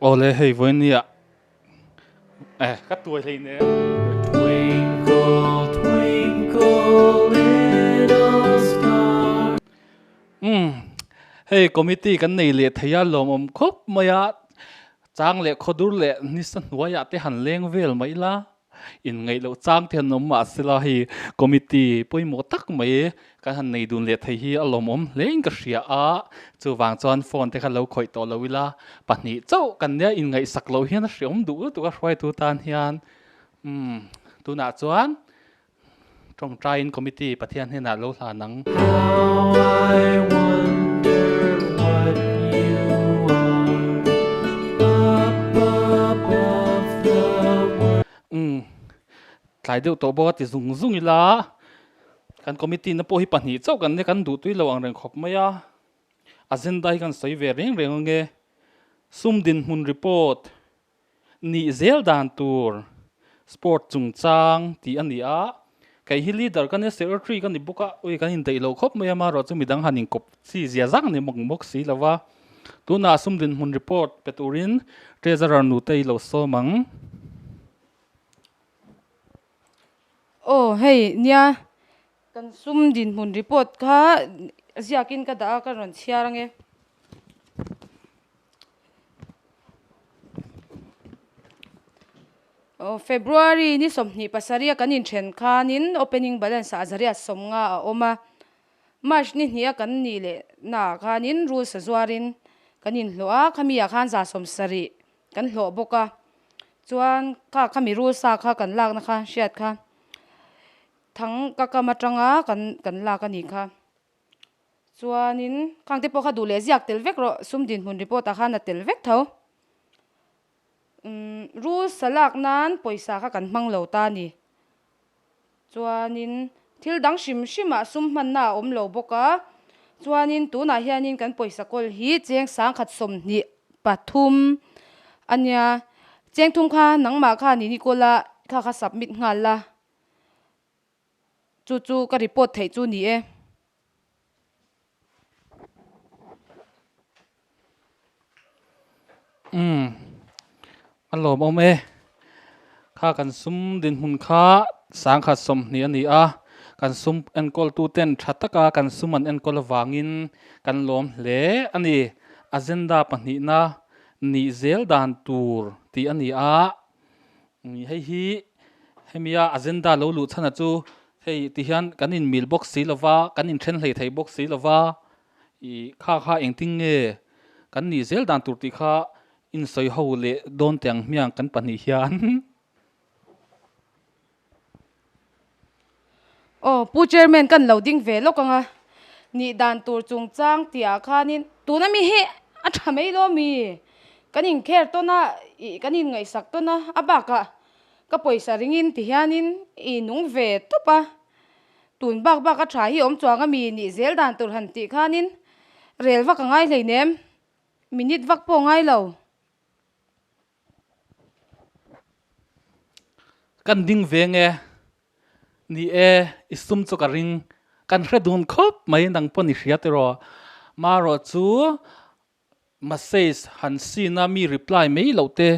Awle hei vawinia eh ka tuai hlei nen. Twinkle twinkle little star. Umm hei committee kan nei leh thei a lawmawm khawp mai a, chang leh khawdur leh nisa hnuaiah te han leng vel mai ila. In ngaih loh chang te an awm mahsela hei committee pawimawh tak mai kan han nei dun leh thei hi a lawmawm hle in ka hria a, chuvang chuan phone te kha lo khawih tawh lo ila pahnih chauh kan nia in ngaihsak loh hian a hreawm duh lutuk a hruaitu tan hian umm tunah chuan tawngtaiin committee Pathian hnenah lo hlan ang. How I wonder what you are up above the world. Umm tlai deuh tawh bawk a ti zung zung ila kan committee na pawh hi pahnih chauh kan nia kan duh tui lo ang reng khawp mai a, agenda hi kan sawi ve reng reng ange sum dinhmun report Nih zel dan tur sport chungchang tih a ni a, kei hi leader ka nia secretary ka ni bawk a, ui kan indaih lo khawp mai a marawh chu midang han inkawp chi zia zak ni mawk mawk si lo va, tunah sum dinhmun report pe turin treasurer nute i lo sawm ang. Aw hei nia kan sum dinhmun report kha ziakin ka dah a ka rawn chhiar ange. February ni 27 a kan inthen khanin opening balance ah zariat 50 a awm a, March ni hnih a kan nih leh naah khanin rules a zuarin kan inhlawh a, khami ah khan 70 kan hlawh bawk a, chuan kha khami rules a kha kan lakna kha hriat kha thang ka kam atanga kan kan lak a nih kha. Chuanin khang te pawh kha duh leh ziak tel vek rawh, sum dinhmun report ah khan a tel vek tho. Umm rul sa lak nan pawisa kha kan hmang lo ta a ni. Chuanin thil dang hrim hrim ah sum hmanna a awm lo bawk a, chuanin tunah hianin kan pawisa kawl hi cheng 1023 a nia. Cheng thum kha nangmah khan in i kawl a, kha kha submit nghal la. Chu chu ka report theih chu ni e. Umm a lawmawm e. Kha kan sum dinhmun kha 1020 a ni a, kan sum enkawltu ten tha taka kan sum an enkawl avangin kan lawm hle a ni. Agenda pahnihna nih zel dan tur tih a ni a. Hei hi hemia agenda lo luh chhan a chu hei ti hian kan in mil bawk si lova kan in then hlei thei bawk si lova ih kha kha engtin nge kan nih zel dan tur tih kha in sawi ho leh dawn teh ang hmiang kan pahnih hian. Aw Pu Chairman kan lo ding ve lawk ang a, nih dan tur chungchang tih ah khanin tuna mi hi a tha mai lo mi? Kan inkher tawn a, ih kan inngaihsak tawn a, a bakah ka pawisa ringin ti hianin i nung ve tawp a, tun bak bak a tha hi awm chuang a mi nih zel dan tur han tih khanin rel vak a ngai hleinem, minute vak pawh a ngai lo. Kan ding ve nge? Ni e, i sum chu ka ring. Kan hre dun khawp mai nang pawn i hria tiraw. Marawh chu message han sin a mi reply mai loh te,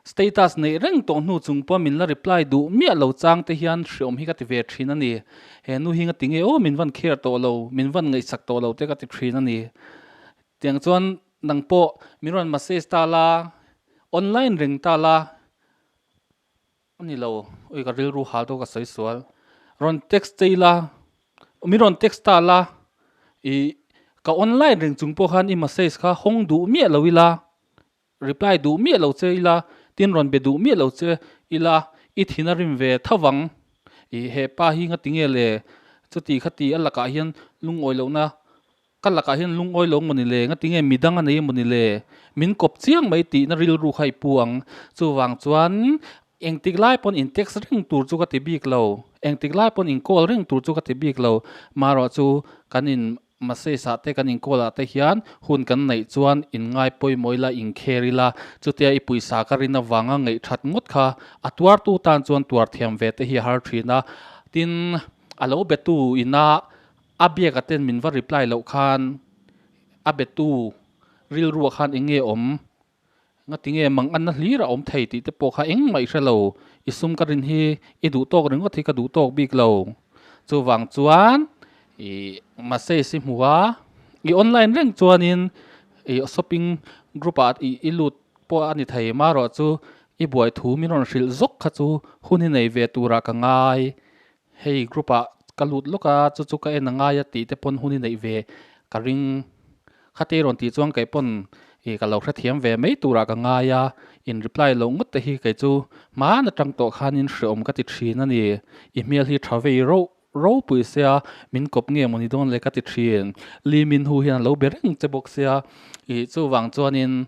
status neih reng tawh hnu chung pawh min la reply duh miah lo chang te hian hreawm hi ka ti ve thin a ni. He nu hi nga ti nge aw min van care tawh lo, min van ngaihsak tawh lo te ka ti thin a ni. Tiang chuan nang pawh min rawn message ta la, online reng ta la, a ni lo, ui ka rilru hal tawh ka sawi sual, rawn text chei la, min rawn text ta la, ih ka online reng chung pawh khan i message kha hawng duh miah lo ila, Reply duh miah lo che ila, tin rawn be duh miah lo che ila, i thin a rim ve tho vang. I he pa hi nga tinge le? Chuti khati a lakah hian lungawi lohna, ka lakah hian lungawi lo maw ni le? Nga tinge midang a nei maw ni le? Min kawp chiang mai tihna rilru kha i pu ang. Chuvang chuan engtik lai pawn in text reng tur chu ka ti bik lo, engtik lai pawn in call reng tur chu ka ti bik lo. Marawh chu kan in Message ah te kan in call ah te hian hun kan neih chuan in ngai pawimawh ila in kher ila, chutia i pawisa ka rin avanga ngaih that ngawt kha a tuartu tan chuan tuar thiam ve te hi a har thin a, tin a lo betu ina a biak a ten min va reply loh khan a betu rilruah khan eng nge awm? Ngatinge mang anna hlir a awm thei tih te pawh kha engmah i hre lo. I sum ka rin hi i duh tawk ringawt hi ka duh tawk bik lo. Chuvang chuan i message i hmu a, i online reng chuanin i shopping group ah i lut pawh a ni thei. Marawh chu i buai thu min rawn hrilh zawk kha chu hun i nei ve turah ka ngai. Hei group ah ka lut lawk a, chu chu ka en a ngai a tih te pawn hun i neih ve ka ring. Khati rawn tih chuan kei pawn ih ka lo hrethiam ve mai turah ka ngai a, in reply loh ngawt te hi kei chu hman atang tawh khanin hreawm ka ti thin a ni. I hmel hi tha vei rauh ropui sia, min kawp nge mawni dawn le ka ti thin. Lee Min Ho hian a lo be reng che bawk sia, ih chuvang chuanin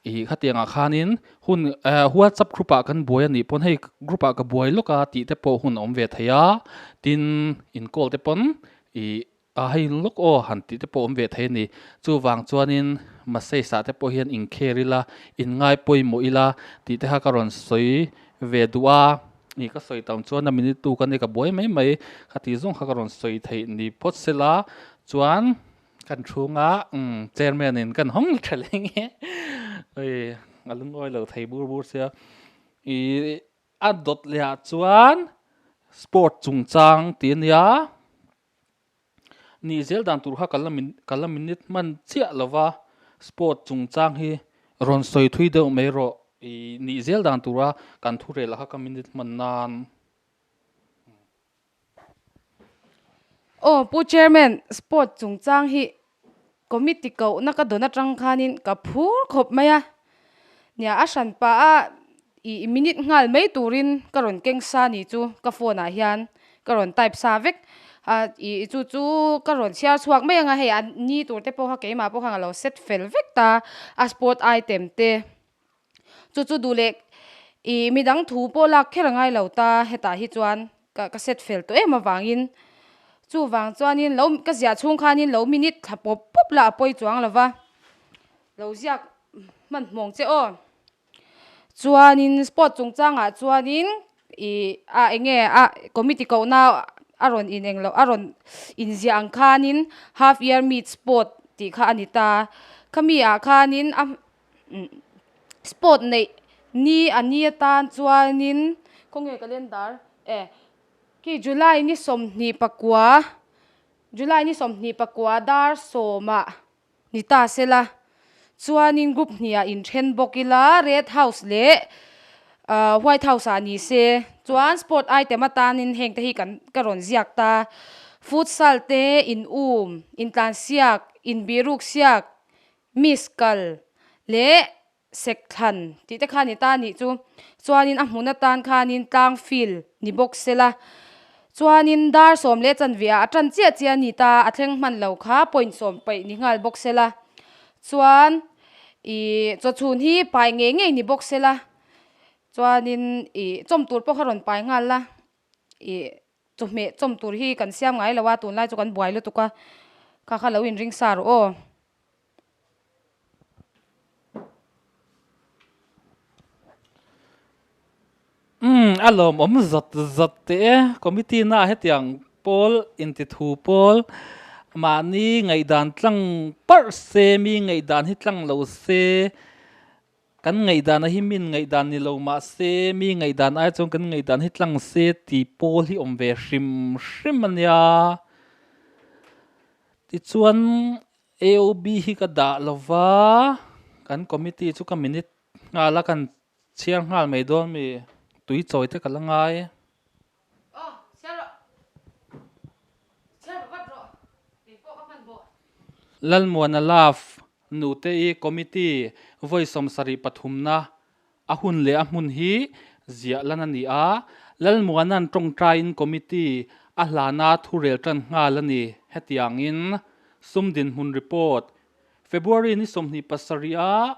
Ih khatiangah khanin hun eh WhatsApp group ah kan buai a nih pawn hei group ah ka buai lawk a tih te pawh hun a awm ve thei a, tin in call te pawn ih a hei lawk aw han tih te pawh a awm ve thei a ni. Chuvang chuanin message ah te pawh hian in care ila, in ngai pawimawh ila tih te kha ka rawn sawi ve duh a, ih ka sawi tam chuan a minute tu ka ni ka buai mai mai kha tih zawng kha ka rawn sawi theih ni phawt sela chuan Kan chhunga chairman in kan hawng tha leh nge oi a lungawi lo thei bur bur sia i a dawt leh ah chuan sport chungchang tih a nia nih zel dan tur kha ka la min ka la minute hman chiah lo va sport chungchang hi rawn sawi thui deuh mai rawh i nih zel dan tura kan thu rel ah kha ka minute hman nan. Aw Pu Chairman, Sport chungchang hi Committee kohna ka dawn atang khanin ka phur khawp mai a. Nia a hran pah a ih minute nghal mai turin ka rawn keng sa ni chu ka phone ah hian ka rawn type sa vek a ih chu chu ka rawn chhiar chhuak mai anga hei a ni tur te pawh kha keimah pawh khan ka lo set fel vek ta a sport item te. Chu chu duh leh ih midang thu pawh lak kher a ngai lo ta hetah hi chuan ka ka set fel tawh em avangin chuvang chuanin lo ka ziah chhung khanin lo minute thla pawp pawp lah a pawi chuang lo va lo ziak hmanhmawng che aw chuanin sport chungchangah chuanin ih a eng nge a committee kohna a rawn in eng loh a rawn inziah ang khanin half year meet sport tih kha a ni ta khami ah khanin a. Sport neih ni a ni atan chuanin khawnge calendar e khi July ni 29 July ni 24 dar sawmah ni ta sela chuanin group hniah inthen bawk ila Red House leh ah White House ah ni se chuan sport item atanin heng te hi kan ka rawn ziak ta futsal te in um intlansiak inbihruk siak Miss kal leh sek thlan tih te kha ni ta nih chu. Chuanin a hmun atan khanin tlang fil ni bawk se la. Chuanin dar sawm leh chanve ah a tan chiah chiah a ni ta, a thleng hman lo kha point sawm paih ni nghal bawk se la. Chuan ih chawchhun hi pai ngei ngei ni bawk se la. Chuanin ih chawm tur pawh kha rawn pai nghal la. Ih chawhmeh chawm tur hi kan siam ngai lo a, tunlai chu kan buai lutuk a, kha kha lo inring sa rawh aw. Umm a lawmawm zawt zawt teh e, committee na hetiang pawl intithu pawl mahni ngaihdan tlang parh se mi ngaihdan hi tlang lo se Kan ngaihdan a hi min ngaihdan ni lo mah se, mi ngaihdan ai chuan kan ngaihdan hi tlang se ti pawl hi awm ve hrim hrim a nia. Tichuan AOB hi ka dah lo va, kan committee chu ka minute nghal a, kan chhiar nghal mai dawn mi, tui chawi te ka la ngai. Lalmuana Love Nute i Committee vawi 73 na a hun leh a hmun hi ziah lan a ni a, Lalmuana'n tawngtaiin Committee a hlana thurel tan nghal a ni. Hetiangin sum dinhmun report February ni 27 a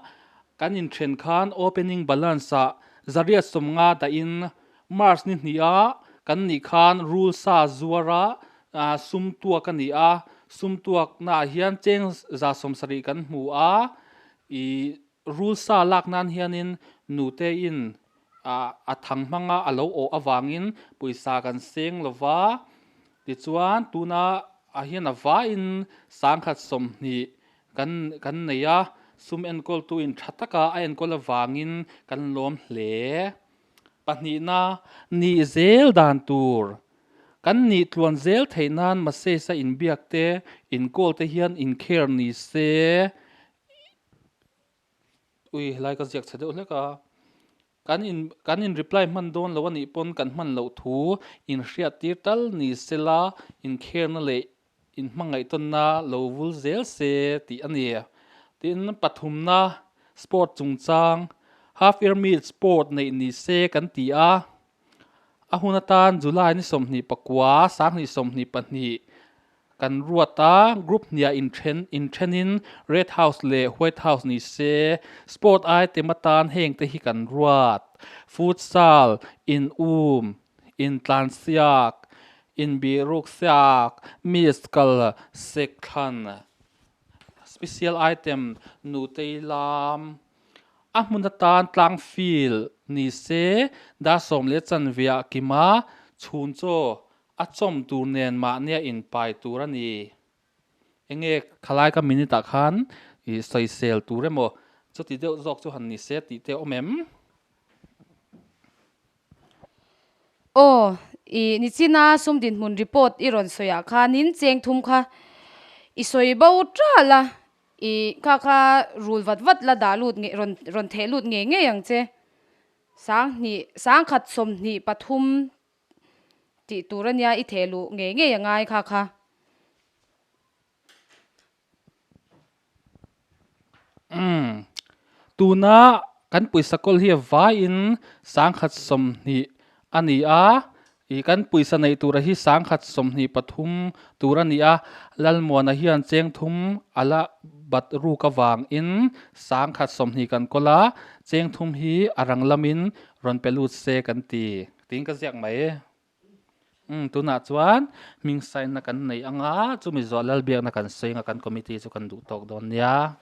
kan inthen khan opening balance ah 150 dahin March ni hnih a kan nih khan rule sa zuar a sum tuak a ni a, sum tuak naah hian cheng 170 kan hmu a, ih rule sa lak nan hianin nute in a thang hmanga a lo awh avangin pawisa kan seng lova, tichuan tuna ah hian a vaiin 120 kan kan nei a. Sum enkawltu in tha taka a enkawl avangin kan lawm hle. Pahnihna, nih zel dan tur. Kan nih tluan zel theih nan message a inbiak te, inkawl te hian inkhel ni se. Ui, helai ka ziak chhe deuh hlek a. Kan in kan in reply hman dawn lo a nih pawn kan hman loh thu inhriat tir tal ni se la, inkhelna leh inhmangaihtawnna lo vul zel se tih a ni. Tin, pathumna sport chungchang, half year meet sport neih ni se kan ti a. A hun atan July ni 24, 2022 Kan ruat a, group hniah inthen inthenin Red House leh White House ni se, sport item atan heng te hi kan ruat, futsal, in um, in tlansiak, in bihruk siak, miskal, sekthlan, special item, nutei lam, a hmun atan tlang field ni se, dar sawm leh chanveah kima chhun chaw A chawm tur nen mahnia inpai tur a ni. Enge khalai ka minute ah khan i sawisel tur emaw chuti deuh zawk chu han ni se tih te a awm em? Aw, i nichina sum dinhmun report i rawn sawi ah khanin cheng thum kha i sawi bo ṭal a, i kha kha rul vat vat la dah lut nge rawn rawn theh lut ngei ngei ang che. Sanghnih sangkhat 23 Tih tur a nia i theh luh ngei ngei a ngai kha kha. Umm. Tuna kan pawisa kawl hi a vaiin 120 a ni a, ih kan pawisa neih tura hi 123 tur a ni a, Lalmuana hian cheng thum a la bat ruk avangin 120 kan kawl a, cheng thum hi a rang lamin rawn pe lut se kan ti. Tiin ka ziak mai. Umm tunah chuan hming sign na kan nei anga chumi zawh lalbiakna kan sawi anga kan committee chu kan duh tawk dawn nia.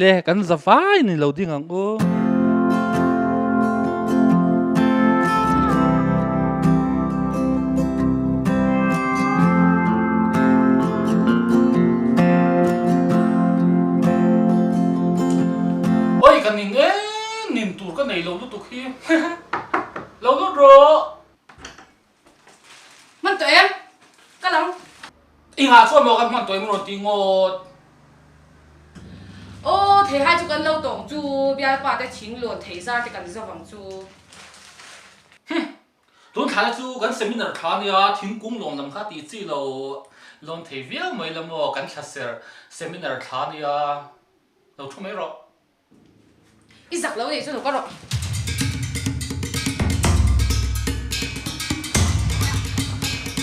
Le kan za vai ni lo ding ang u. Oi ka ning e nin tur ka nei lo lutuk hi lo lut rawh. Hman tawh em? Ka lang. I ngah chuan maw kan hman tawh em rawn ti ngawt. Aw thei hai chu kan lo tawng chu bialpa te thing lawn thei zar te kan zo vang chu. Hum. Tun thlai chu kan seminar thla nia thingkung lawn lam kha tih chi lo lawn thei viau mai la maw kan thla ser seminar thla nia lo thu mai rawh. I zak lo nih chu ka rawh.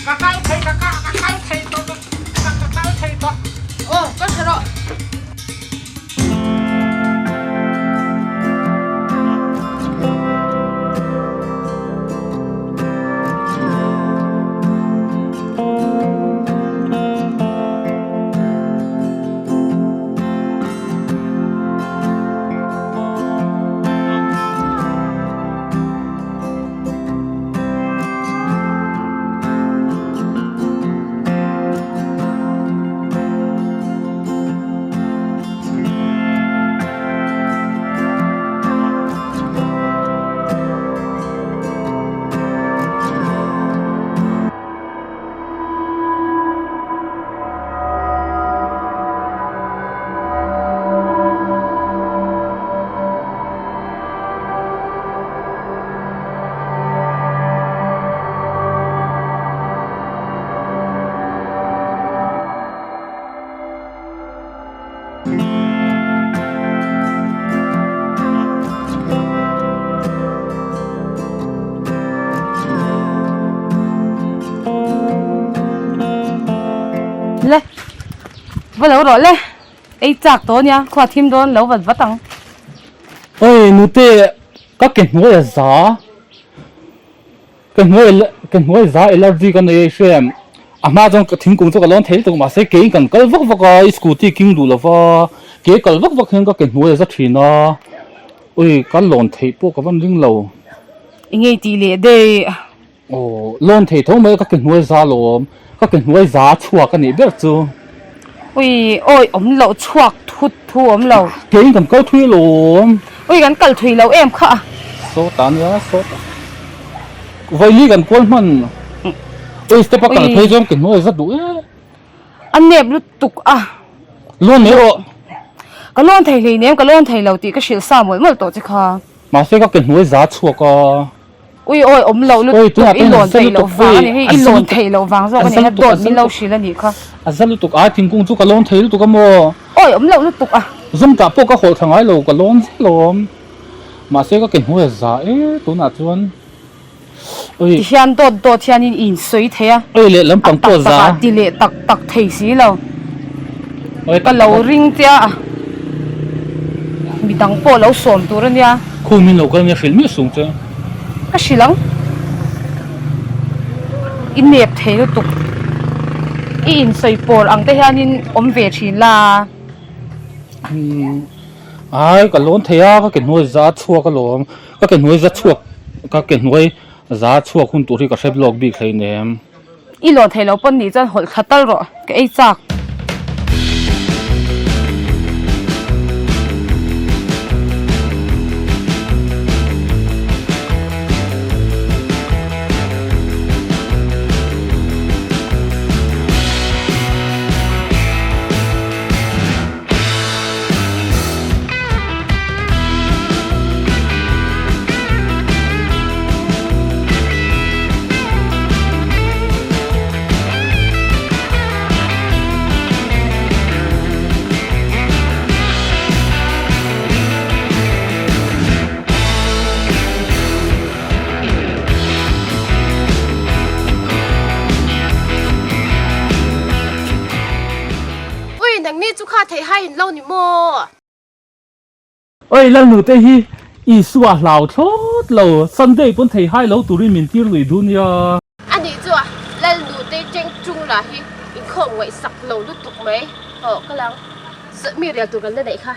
Ka kal thei ka ka ka kal thei tawh ka ka kal thei tawh. Aw kal tha rawh. Le va lo rawh le ei chak tawh nia khua thim dawn lo vat vat ang. Oi nute ka ke hnuai a za ke hnuai ke hnuai za allergy ka nei a i hria em a hma chuan ka thingkung chu ka lawn thei lutuk mahse keiin kan kal vak vak a i scooty king duh lova ke kal vak vak hian ka ke hnuai a za thin a oi ka lawn theih pawh ka van ring lo. I ngei tih leh daih. Aw, lawn thei tho mai ka ke hnuai za lawm, ka ke hnuai za chhuak a nih ber chu. Ui, awi awm loh chhuak thut thu awm lo. Keiin kan kal thui alawm. Ui, kan kal thui lo em kha. Sawta nia, sawta. Vaili kan kual hman. Ui, step a kal phei chuan ke hnuai za duh e. A nep lutuk a. Lawn mai rawh. Ka lawn thei hleinem, ka lawn thei lo tih ka hrilh sa mawlh mawlh tawh che kha. Mahse ka ke hnuai za chhuak a. Ui awi awm loh lutuk i lawn theih loh vang a ni hei i lawn theih loh vang zawk a ni a dawt min lo hrilh a nih kha. A za lutuk a thingkung chu ka lawn thei lutuk a maw. Awi awm loh lutuk a. Zum tah pawh ka hawlh thla ngai lo ka lawn zel awm. Mahse ka ke hnuai a za e tunah chuan. Ui. Ti hian dawt dawt hianin i insawi thei a. Ui leh lampang pawh a za. A tak takah ti leh tak tak thei si lo. Ka lo ring che a, midang pawh lo sawm tur a nia. Khum in lo kal nia hrilh miah sung che. Ka hrilh ang. I nep thei lutuk. I insawi pawr ang te hianin awm ve thin la. Ai ka lawn thei a, ka ke hnuai za chhuak alawm. Ka ke hnuai za chhuak, ka ke hnuai za chhuak hun tur hi ka hrep lawk bik hleinem. I lawn thei lo pawn nih chuan hawlh thla tal rawh, ka ei chak. Ui, nangni chu kha theih hai in lo ni maw? Oi Lalnute hi Isua hlau thlawt lo, Sunday pawn thei hai lo turin min tir lui dun nia. Anih chu a, Lalnute cheng chung lah hi inkhawm ngaihsak lo lutuk mai. Aw, ka lang mi rel tur kan la neih kha.